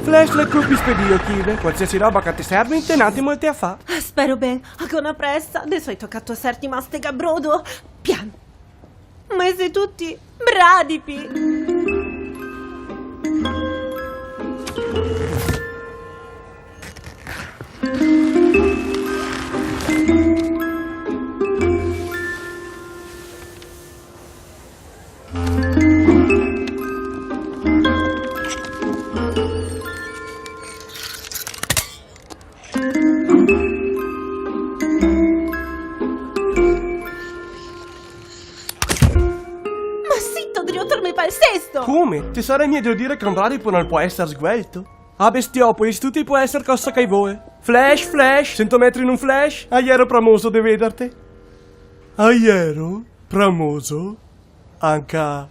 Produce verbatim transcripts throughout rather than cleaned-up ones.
Flash l'è el club più spedio, Kid. Qualsiasi roba che te serve, in te n'atimo el te la fa. Ah, spero ben. Go na presa. Deso go tocà a serti, ma ste ga brodo. Pian. Ma sè tuti bradipi. Ma sito, drio torme pal sesto! Come? Te sarè mia de dire che un bradipo no pol eser sguelto? A Bestiopoli tuti pol eser cosa che i vol. Flash, flash, sento metri in un flash. A iero bramoso de vederte. A iero bramoso anca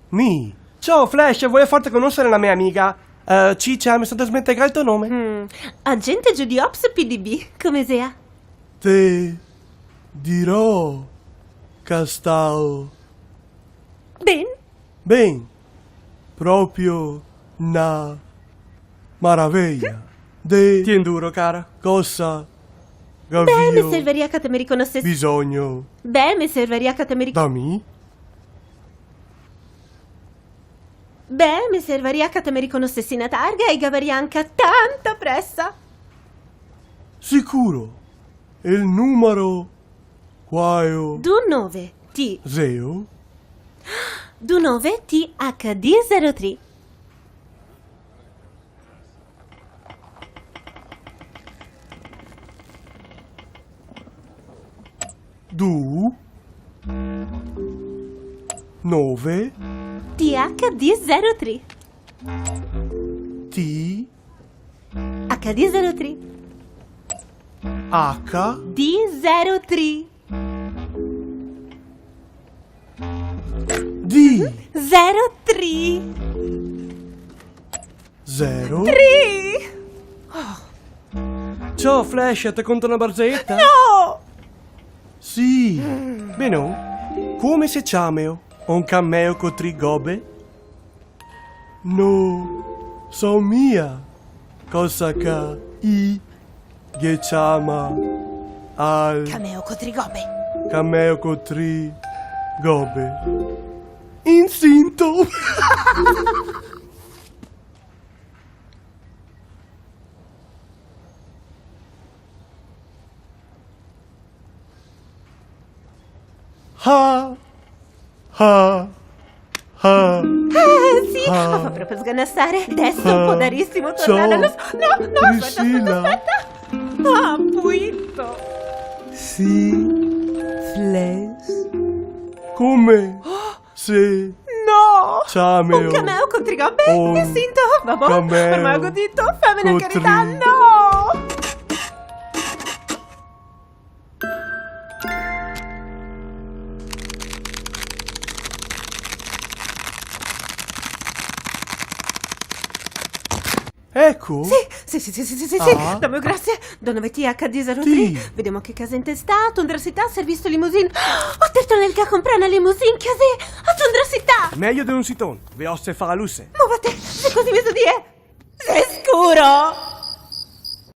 mi. Ciao, Flash, voio farte conoser la me amiga. Eh, Cicia, me so desmentegà el to nome. Mm. Agente Judy Hopps, P D B, come xea? Te dirò che stao ben. Ben, proprio na maraveia de... Tien duro, cara. Cosa gavìo... Beh, me servaria che te me riconosesi. Bisogno. Beh, me servaria che te me ric... Da mi? Beh, me servaria che te me riconosesi na targa e gavaria anca tanta presa. Sicuro. El numaro qualo? Du nove T. Zero? Du nove T H D zero tri. Du nove T H D zero tri. T H D zero tri. H D zero tri. D zero tri. Zero. Tri. Oh. Ciò, Flash, te conto na barzeleta? No! Sì. Benon. Come se ciameo un cameo co tri gobe? No so mia cosa che i ghe ciama al... Cameo co tri gobe. Cameo co tri gobe. Insinto! Ah! Ah! Ah! Eh, sì, ah, me fa proprio sganasare. Deso, ah, podarisimo tornare a... Ciao, no, no, aspeta, aspeta, Priscilla. Aspeta. Ah, puito. Sì, Flash. Come? Oh! Sì. No! Ciameo. Un cameo co tri gobe? Un... Insinto, vabon, cameo, ormai go dito, fame na carità, co tri... No! Eco. Sì, sì, sì. Ah. Dame grasie. Dove te i ga, H D zero tri? Sì. Vedemo che casa inte sta. Tondrà sità, servisto limousine. Ho terto nel ga comprà na limousine, che xe? Ho tondrà sità. Mejo de un siton. Ve osse fa la luce. Movete, xe quasi mesodì, eh. Xe scuro.